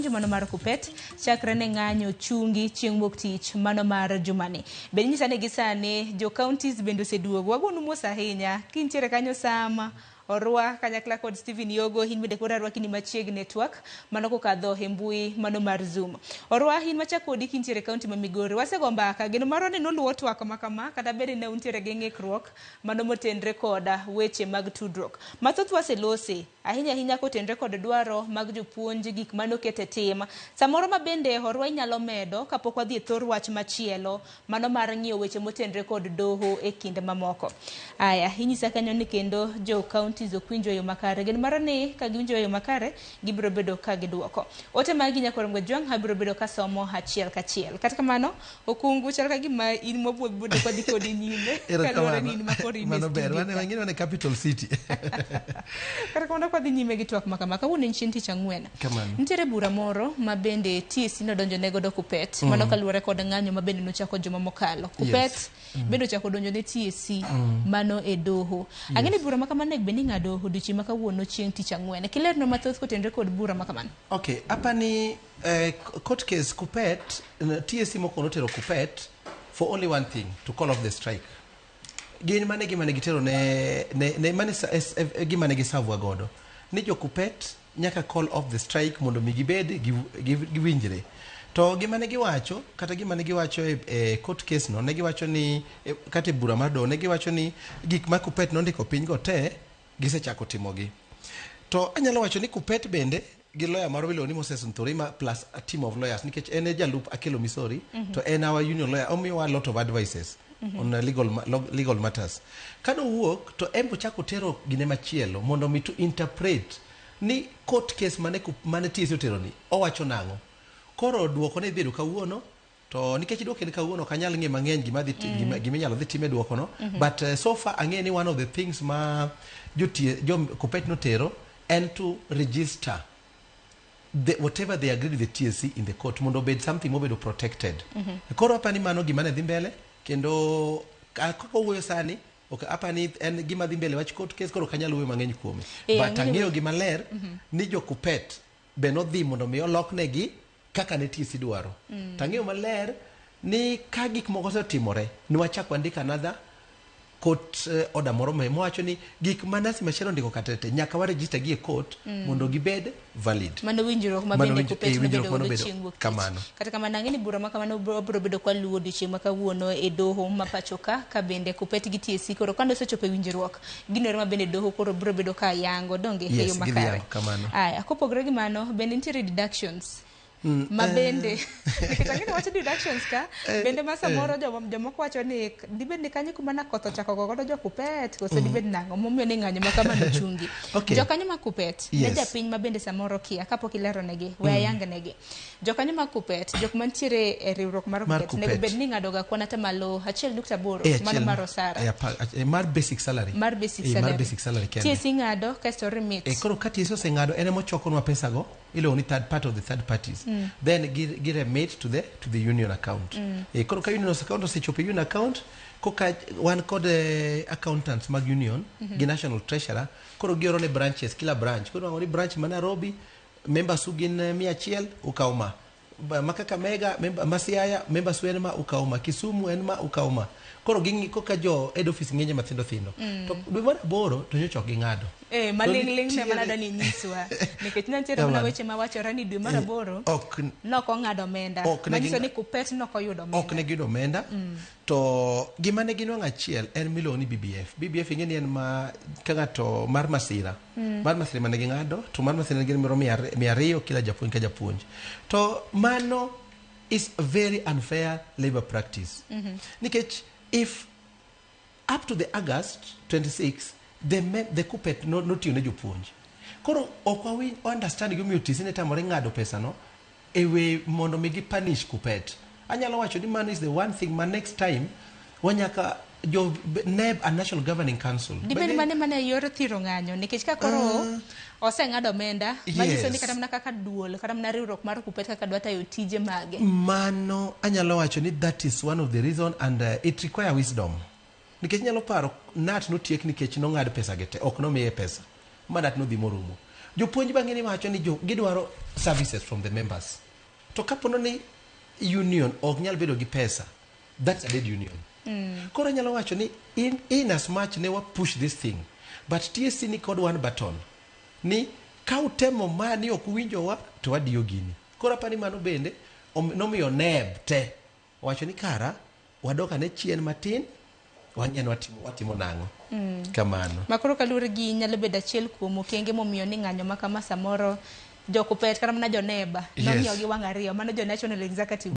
jopuonj mano mar Kuppet chakre ne ng'anyo chungi chieng' wuok tich mano mar jumani. Bende inyisa ni gisani jo counties bende oseduogo. Wagonu mos ahinya. Kintiere kanyo sama Orwa kanyakla kod Stephen Yogo, in bende koro arwaki ni machiegni e twak mano kokadho e mbui mano mar Zoom. Orwa in machak kodi kintiere e kaunti ma Migori. Wasego mbaka, geno marwa ni nuluwo twak ma kama kata bed ni ne untiere gi ng'ikruok mano motenre kod weche mag tudruok. Mathoth waselose, ahinya ahinya kotenre kod dwaro mag jopuonj, gik mane oket e tim. Samoro ma bende Orwa inyalo medo kapok wadhi e thor wach machielo Mano mar ng'iyo weche motenre kod doho e kind mamoko. Aya, inyisa kanyo ni kendo jo counties ok winjo e yo makare. Geno mara ni ka giwinjo e yo makare, gibiro bedo ka giduoko. Ote magi Nyakwar Ngwejwang' abiro bedo kasomo achiel kachiel. Kata kamano, Okungu chal ka gima in mwabuo bedo kwadhi kodi nyime kaluwore ni in ma koro in e Mano ber. studio Wane ka. wang'e ni wan e capital city. Kata kamano kwadhi nyime gi twak ma kama, kawuono en chieng' tich ang'wen. Kamano. Nitiere bura moro ma bende TSC nodonjo ne godo Kuppet, mano kaluwore kod ng'anyo ma bende nochako juma mokalo. Kuppet bende ochako donjo ne TSC mano e doho. Ang'e ni bura ma kamano onego bed ni ing'ado odiochieng' ma kawuono chieng' tich ang'wen. Kilernwa mathoth kotenore kod bura ma kamano. Okay, apani court case Kuppet, TSC mokwongo notero Kuppet for only one thing, to call off the strike. Gin mane gima ne gitero ne mane gima ne gisavwa godo ni jo Kuppet nyaka call off the strike mondo mi gibed giwinjre. To gima ne giwacho, kata gima ne giwacho e court case no, ne giwacho ni kata e bura mar doho, ne giwacho ni gik ma Kuppet nondiko piny go te gisechako timogi. To anyalo wacho ni Kuppet bende gi lawyer marwa miluongo ni Moses Nthurima plus a team of lawyers, nikech en e jalup Akelo Misori, to en our union lawyer, omiyowa a lot of advices on legal matters. Kane owuok to en ochako tero gine machielo mondo mi to interpret ni court case mane TSC otero ni owacho nang'o. Koro duoko ne dhi bedo kawuono, to nikech duoko en kawuono ok anyal ng'e mang'eny gima dhi gima inyalo dhi time duoko no. But so far ang'e ni one of the things ma jo Kuppet notero en to register whatever they agreed with the TSC in the court mondo obed something mobedo protected. Koro apani mano gima ne dhi mbele, kendo kaka owuoyo sani ok apani en gima dhi mbele wach court case, koro ok anyal wuoyo mang'eny kuome. But ang'eyo gima ler ni jo Kuppet be nodhi mondo mi oloknegi kaka ne TSC dwaro. To ang'eyo maler ni ka gik moko osetimore, ne wachak wandik another court order moro mowacho ni gik ma Nancy Macharia ondiko kata te nyaka wa register gi e court mondo gibed valid. Mano winjruok ma Mano bende Kuppet winjruok nobedo mano godo bedo chieng' wuok tich. kamano. Kata kamano ang'e ni bura ma kamano biro bedo kwa luwo odiochieng' ma kawuono e doho ma pacho ka, ka bende Kuppet gi TSC koro kane osechopo e winjruok, gino ero ma bende doho koro biro bedo ka yango, donge e Yes, yo gidhi makare. yango kamano. Aya, kopogore gi mano, bende nitiere deductions ma bende nikech ang'e ni wacho deductions ka bende ma samoro jomoko wacho ni dibed ni kanyo kuma na koth ochako go godo jo Kuppet koso dibed nang'o momiyo ni ng'anyo ma kama nochungi. Jokanyo ma Kuppet ne japiny ma bende samoro kia kapok ilero negi, we ayang negi. Jokanyo ma Kuppet, jok mantiere e riwruok mar Mar Kuppet, onego Kuppet. bed ni ng'ado ga kwan atamalo achiel nukta aboro, mano Achiel mar osara. Mar basic salary. Mar basic Mar salary. basic salary kende. TSC ng'ado kaeto remit. Koro ka TSC oseng'ado, en ema ochokonwa pesa go, iluongo ni third part of the third parties. Then gi remit to the union account. Koro ka union account osechopo e union account, koka wan kod accountants mag union gi national treasurer, koro gioro ne branches, kila branch. Koro ni branch ma Nairobi, members u gin 100, ukaw ma. Ma Kakamega, member, ma Siaya, members u en ma, ukaw ma. Kisumu en ma, ukaw ma. Koro ging'i koka jo head office ng'enye mathindo thindo. To dwe mar aboro to nyocha ok ging'ado. Maling'ling' ne mana dani nyiswa. Nikech ne nitiere mana weche mawachore ni dwe mar aboro nok ong'ado omenda. Ok ne Manyiso ging- ni Kuppet nok oyudo omenda. Ok ne giyudo omenda. To gima ne ginwang'o achiel en miluongo ni BBF. BBF ing'e ni en ma ka ng'ato mar masira. Mar masira mane ging'ado, to mar masira ne gin moro 200 kila japuonj ka japuonj. To mano is a very unfair labor practice. Nikech if up to the August 26 the Kuppet notiyo ne jopuonj. Koro ok wawinj understand gimomiyo TSC ne tamore ng'ado pesa no e we mondo mi gi punish Kuppet. Anyalo wacho ni mano is the one thing ma next time wanyaka jo NEB and National Governing Council. Dibed mane mana yor thiro ng'anyo nikech ka koro oseng'ado omenda manyiso ni kata mana kaka duol kata mana riwruok mar Kuppet kaka dwa tayo tije mage. Mano anyalo wacho ni that is one of the reason and it require wisdom. Nikech nyalo paro KNUT notiek nikech nong'ad pesa gi te, ok nomiye pesa. Ma KNUT nodhi morumo. Jopuonj bang'e ni wacho ni jo, gidwaro services from the members. To kapono ni union ok nyal bedo gi pesa, that's a dead union. Koro anyalo wacho ni in as much ne wa push this thing, but TSC ni kod one button ni ka utemo ma ni ok uwinjowa to wadiyo gini. Koro apani mano bende nomiyo NEB te owacho ni kara wadok ane chien matin wang'e ni watimo nang'o. Kamano. Makoro kaluwore gi nyalo bedo achiel kuom okenge momiyo ni ng'anyo ma kama samoro jokupet kata mana joneba nong'iyo gi wang' ariyo mano jo National Executive.